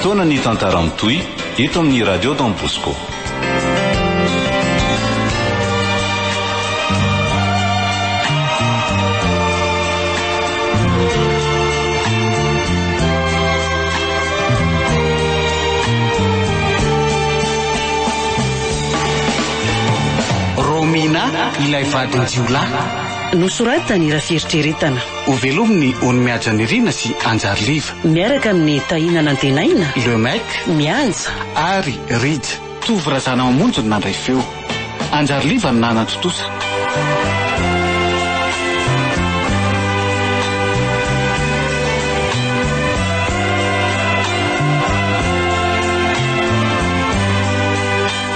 Fotoana ny tantara mitohy eto amin'ny Radio Don Bosco. Romina, ilay vadin-jiolahy. Nosoratany raha fieritreretana. Hovelomin'i Ony Nirina sy Anjary Liva. Miaraka amin'i Tahina Nantenaina. Le Mec. Mihaja. Ary Rija. Tovo Razanamamonjy no nandray feo. Anjary Liva no nanatontosa.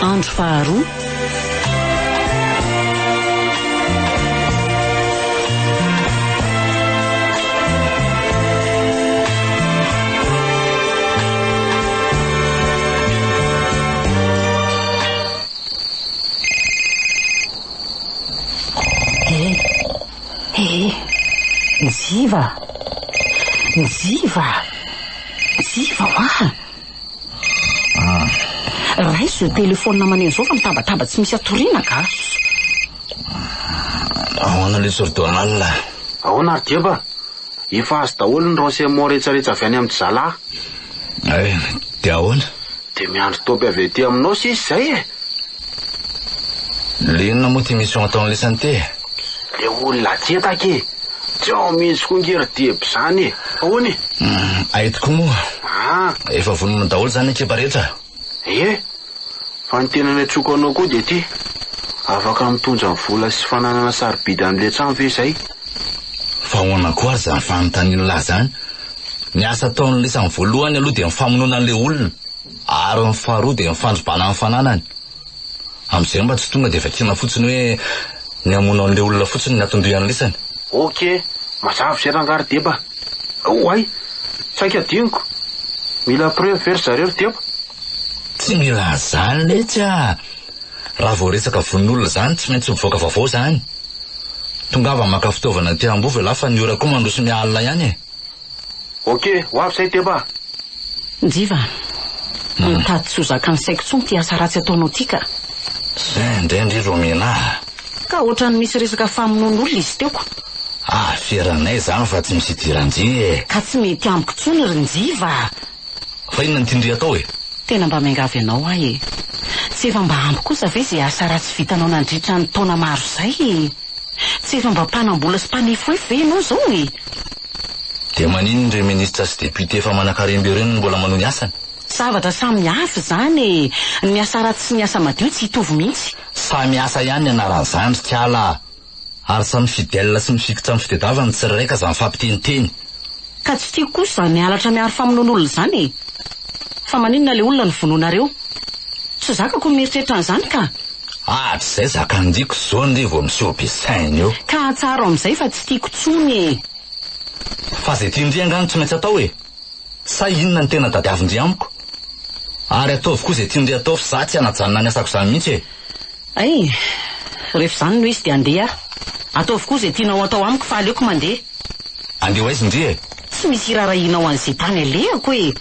Andro faharoa. Eh, eh, Njiva, Njiva, Njiva hoa! Raiso izao telefaonina maneno izao fa mitabataba tsy misy atoriana ka. Ahoana lesy ry Donald? Ahoana ry Deba? Efa azo daholo ny renseignement rehetrarehetra avy any amin-dry zalahy. Ay, dia ahoana? Dia miandry topy avy aty aminao sisa izay e! Le inona moa ty mission ataon'lisany ty e? Le olona jetaka e! Tsy ao mihitsy koa nge ry Deba izany e! Ahoana e? Hay tokoa moa. Ah! Efa vonona daholo izany ekipa rehetra? Ie! Fa ny tena niantsoako anao koa dia ty, afaka mitondra ny vola sy fananana sarobidy an'ilay trano ve izay? Fa ahoana koa ary izany fanontanian'lah izany? Ny asa ataon'lisany voalohany aloha dia ny famonoana an'ilay olona. Ary ny faharoa dia ny fandrobana ny fananany. Amin'izay mba tsy tonga dia vakiana fotsiny hoe ny hamono an'ilay olona fotsiny ny anton-dohan'lisany. Ok, mazava izay rangaha ry Deba. Oay, saika adinoko. Mila preuve ve ry zareo ry Deba? Tsy mila an'izany letsy ah! Raha vao resaka vononolona izany tsy maintsy mivoaka vaovao izany. Tongava maka fitaovana aty Ambovo ialahy fa ny ora koa mandroso miha-alina ihany e! Ok, ho avy zay Deba a! Njiva a! Mitady tsy ho zakan'ny saiko intsony ity asa ratsy ataonao ity ka! Zay indray ndry Romina a! Ka ohatran'ny misy resaka famonoan'olona izy teo ko! Aferanay izany fa tsy misy idiran-dry e! Ka tsy mety amiko intsony ry Njiva a! Fa inona no tian-dry atao e? Tena mba miangavy anao aho e! Tsy efa mba ampy kosa ve izay asa ratsy vitanao nandritra ny taona maro izay e? Tsy efa mba mpanam-bola sy mpanefoefo ve ianao izao e? Dia maninona ireo ministra sy député efa manankarem-be ireo no mbola manohy ny asany? Zavatra samy hafa izany e! Ny asa ratsy sy ny asa madio tsy hitovy mihitsy. Samy asa ihany ny anaran'izany ry kala a! Ary samy fidèle sy mifikitra amin'ny fitedavany ny tsirairay ka aza mifampiteniteny. Ka tsy tiako kosa izany halatra miaro famonoan'olona izany e! Fa maninona ilay olona no vonoinareo? Tsy zakako ny mieritreritra an'izany ka! Hatrizay zakan-diko zao ndry vao miseho be saina eo. Ka atsaharo amin'izay fa tsy tiako tsony e! Fa zay tian-dry angaha no tsy maintsy atao e! Sa inona no tena tadiavin-dry amiko? Ary ataovy koa zay tian-dry atao fa za tsy hanajanona ny asako zany mihitsy e! Hay! Rehefa izany no izy dia andeha aho. Ataovy koa izay tianao atao amiko fa aleoko mandeha. Andeha ho aiza ndry e? Tsy misy irarahianao an'izay tany alehako e!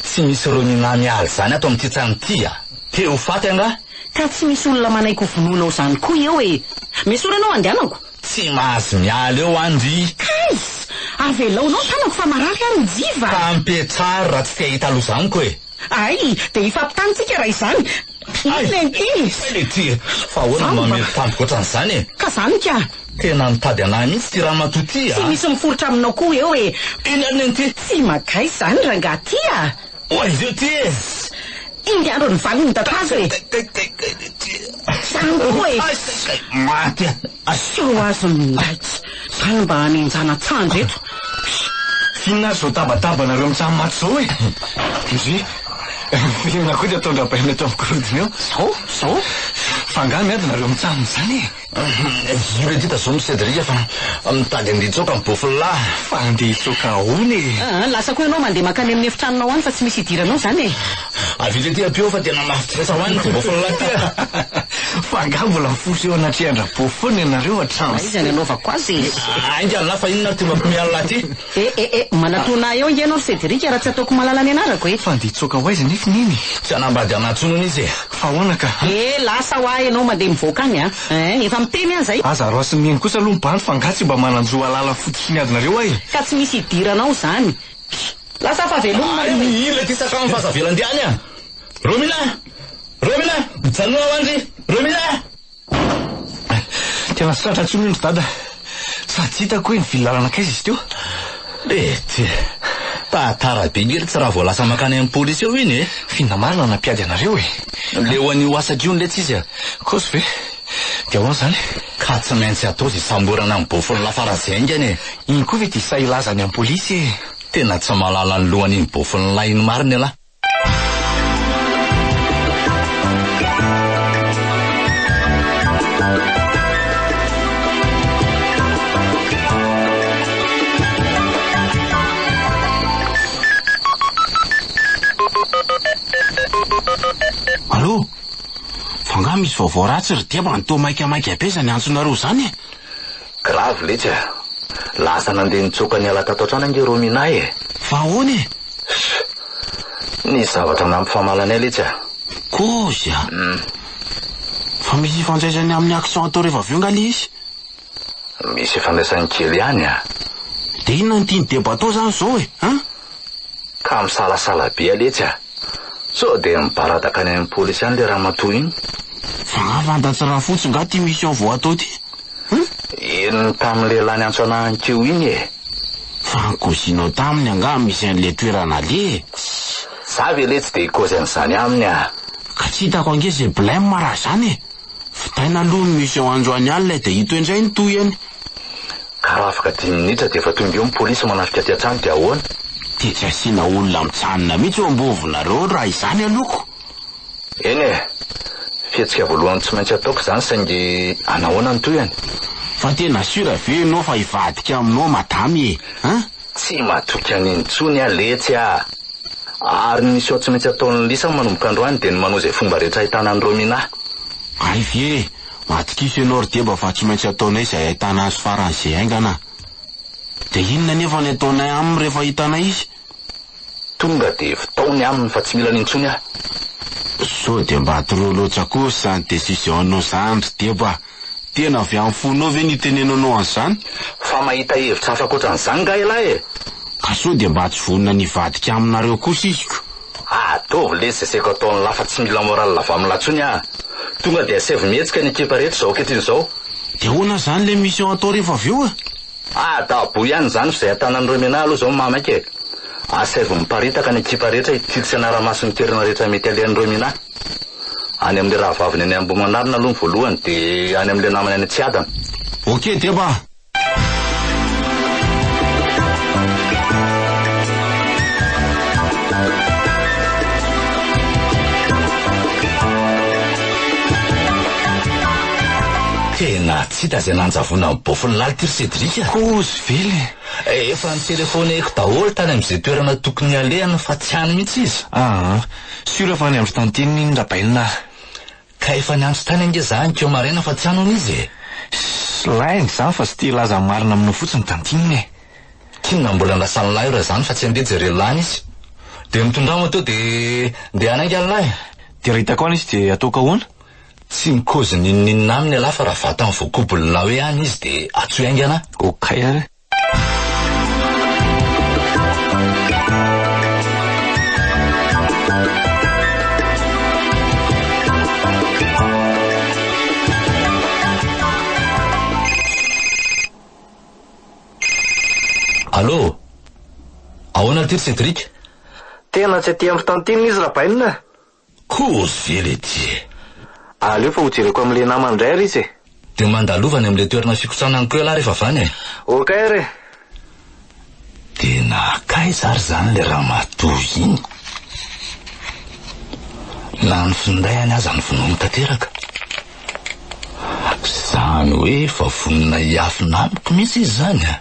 Tsy misy Romina miala izany ato amin'ity trano ity a! Te ho faty angaha? Ka tsy misy olona manaiky ho vonoinao izany koa eo e! Miesora ianao andehanako! Tsy mahazo miala eo an ndry! Kay! Avelaonao ny tanako fa marary aho Njiva! Ka ampiatraro raha tsy te hahita loza amiko e! Hay! Dia hifampitany tsika raha izany! Hay! Hay le ty e! Fa ahoana no mamely tampoka ohatran'izany e? Ka zany ka! Tena mitady anah mihitsy ity ramatoa ity a! Tsy misy miforitra aminao koa eo e! Eny ary neny ty! Tsy magay izany rangahy ty a! Ho aiza eo ty e! Indy andro ny valiny tatazo e! Kay kay kay le ty! Zany koa e! Ay kay kay! Maty a! Sao azon'ny laitra! Zany mba hanenjana tsandry eto! F'inona ary izao tabatabanareo mitsam-maty izao e? Ndry, f'inona koa ty ataon-dRabaina eto amin'ny gorodona eo? Zao, zao. Fa angaha miady nareo mitsam izany e? Io le ty tazomy Cédric fa mitady andeha hitsoaka ny bofy-lahy. Fa andeha hitsoaka ahoana e? Aa, lasa koa ianao mandeha mankany amin'ny efitranonao any fa tsy misy idiranao izany e. Avia le ty ampio fa tena mafy tsy resa ho any ty bofy-lahy ty a. Fa angaha mbola mifosa eo anatrehan-dRabofy foana ianareo hatramin'izay? Aiza ny anaovako azy e? Haingana lahy fa inona ity mampihomehy an'lah ity? Eh eh eh, manatona ahy eo ange ianao ry Cédric raha tsy ataoko malala ny anarako e! Fa andeha hitsoaka ho aiza nefa Neny e? Tsy hanambady anah intsony hono izy e! Fa ahoana ka? Eh, lasa hoa ianao mandeha mivoaka any a! Eh, efa miteny aho izay! Aza roasin'i Neny kosa aloha ny bandy fa angaha tsy mba manan-jo hahalala ny fototry ny adinareo aho e! Ka tsy misy idiranao izany! Lasa fa veloma nareo e! Inona ity sakafo fa aza avela andeha any a! Romina! Romina! Mijanona ao andry! Romina! Tena tsy tratra intsony io ry dada. Sady tsy hitako hoe nivily lalana nankaiza izy teo. Mety. Tantara be nge letsy raha vao lasa mankany amin'ny polisy eo iny e. F'inona marina no nampiady anareo e? Leo an'io asako io letsy izy a. Kozy ve? Dia ahoana izany? Ka tsy maintsy atao izay samborana an'i Bofonla faran'izay haingana e. Iny koa ve dia sahy hilaza any amin'ny polisy e? Tena tsy mahalala ny lohan'iny Bofonla iny marina ialahy. Allô? Fa angaha misy vaovao ratsy ry Deba no toa maikamaika be izany antsonareo izany e? Grave letsy a! Lasa nandeha nitsoaka niala tato an-trano ange Romina e! Fa ahoana e? Ss! Nisy zavatra nampifamaly anay letsy a! Kôzy a! Fa misy ifandraisany amin'ny action atao rehefa avy eo nga le izy? Misy ifandraisany kely ihany a! Dia inona no tian'i Deba atao zany zao e? An? Ka misalasala be a letsy a! Sao dia mibaradaka any amin'ny polisy any le ramatoa iny? Fa nga fantats'i Rafotsy nga ty mission vao atao ty? An? Henony tamin'ny lehilahy niantso anah ankeo iny e! Fa ny kozinao taminy angaha misy an'le toerana aleha e? Tss! Za ve letsy dia hikozy an'izany aminy a! Ka tsy hitako ange ze blème raha zany e! Vitaina aloha ny mission androany alina dia ito indray ny tohiny. Ka raha afaka dimy minitra dia efa tonga eo ny polisy manafika aty an-trano dia ahoana? Dia tsy asiana olona mijanona mihitsy eo ambovonareo raha izany aloha ko! Eny e! Fihetsika voalohany tsy maintsy ataoko izany saingy anahoana ny tohiny? Fa tena sûr ve ianao fa hivadika aminao madame e? An? Tsy matoky an'iny intsony aho letsy a! Ary ny mission tsy maintsy ataon'i Lisa manomboka androany dia ny manao izay fomba rehetra ahitana an'i Romina. Hay ve e! Matokiso ianao ry Deba fa tsy maintsy ataonay izay ahitana azy faran'izay haingana. Dia inona anefa ny ataonay aminy rehefa hitanay izy? Tonga dia vitao ny aminy fa tsy mila an'iny intsony aho. Sao dia mba trop loatra kosa izany decision-nao izany ry Deba a! Tena avy amin'ny fonao ve ny itenenanao an'izany? Fa mahita hevitra hafa ankoatran'izany nga ialahy e? Ka sao dia mba tsy vonona ny hivadika aminareo kosa izy ko? Ataovy lesy izay saiko ataon'lah fa tsy mila moral avy amin'lah intsony aho. Tonga dia asaivo mihetsika ny ekipa rehetra izao ankehitriny izao. Dia ahoana izany ilay mission atao rehefa avy eo e? Ah, dabo ihany izany fa izay atanan'ireo mena aloha izao no mahamaika e. Asaivo miparitaka ny ekipa rehetra hitily sy hanara-maso ny toerana rehetra mety alehan'ireo mina. Any amin'ilay rahavaviny any Ambohimanarina aloha ny voalohany dia any amin'ilay namany any Tsiadana. Ok Deba a! Tena tsy hita izay nanjavona ny bôfin'ny lalitra ry Cédric a! Kozy vele! Efa nitelefaoneko daholo tany amin'izay toerana tokony halehany fa tsy any mihitsy izy. Aa, sûr fa any amin'ny tantine iny Rabainina a! Ka efa niantso tany ange za anikeo maraina fa tsy any hono izy e! Ssss, lainga izany fa tsy te hilaza ny marina aminao fotsiny tantine e! K'inona mbola andrasan'ny lahy raha izany fa tsy handeha jereo lany izy. Dia mitondrà moto dia ndeha hanainga ny lahy. Dia raha hitako any izy dia ataoko ahoana? Tsy mikozy n'inon'inona aminy ialahy fa raha vatany voakobon'ilay hoe any izy dia antsoy haingana aho. Okay ary. Allô? Ahoana ity ry Cédric? Tena tsy aty amin'ny tantine izy Rabainina a! Kozy ve le ty e? Aleo fa ho jereko amin'ilay namany indray ary izy e! Dia mandalova any amin'ilay toerana fikotranana any koa ialahy rehefa avy any e! Ok ary e! Tena akaiza ary izany ilay ramatoa iny? Na ny finday any aza novonoiny tanteraka. Izany hoe efa vonona hiafina amiko mihitsy izy izany a!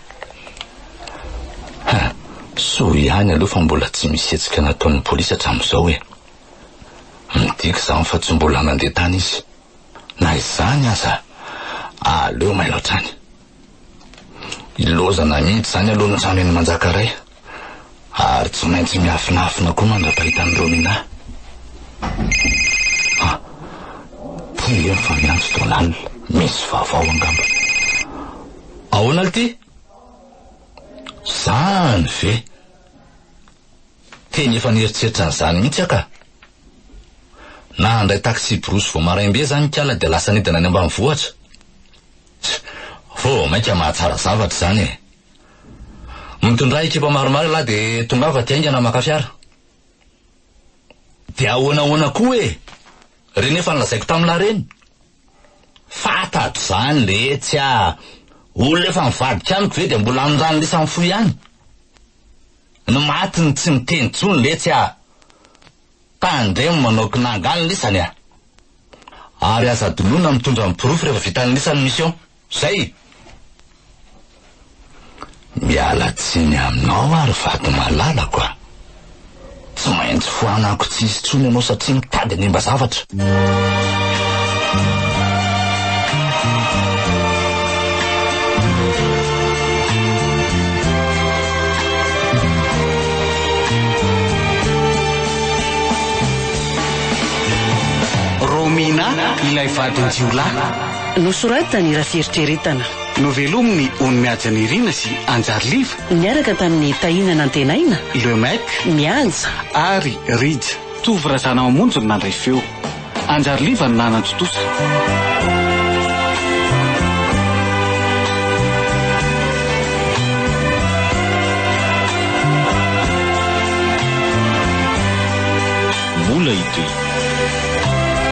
Ha, soa ihany aloha fa mbola tsy misy hetsika nataon'ny polisy hatramin'izao e! Midika izany fa tsy mbola nandeha tany izy. Na izany aza, aleo mailo hatrany. Ilaozana mihitsy izany aloha ny trano eny Manjakaray. Ary tsy maintsy miafinafina koa mandra-pahitan'i Romina. Ah, ty ve fa miantso Donald? Misy vaovao angamba. Ahoana lty? Zany ve? Tena efa nieritreritra an'izany mihitsy aho ka. Na handray taxi-brousse vao maraim-be izany ikala dia lasa nidina any ambanivohitra. Tch, vao mainka mahatsara zavatra izany e. Mitondrà ekipa maromaro ialahy dia tongava aty haingana maka fiara. Dia ahoana ahoana koa e? Ireny efa nolazaiko tamin'lah ireny. Fantatro izany letsy a! Olona efa nivadika amiko ve dia mbola hamindrany lisany fo ihany? Ny maty no tsy miteny intsony letsy a! Tandremo manao kinanga any lisany a! Ary aza adinoina mitondra ny porofo rehefa vitan'ny lisany ny mission. Zay! Miala tsiny aminao aho ry vady malalako a! Tsy maintsy foanako tsy hisy intsony ianao satria mitady hanimba zavatra. Romina, ilay vadin-jiolahy. Nosoratany raha fieritreretana. Novelominy Ony Mihaja Nirina sy Anjary Liva. Niaraka tamin'i Tahina Nantenaina. Le Mec. Mihaja. Ary Rija. Tovo Razanamamonjy no nandray feo. Anjary Liva no nanatontosa.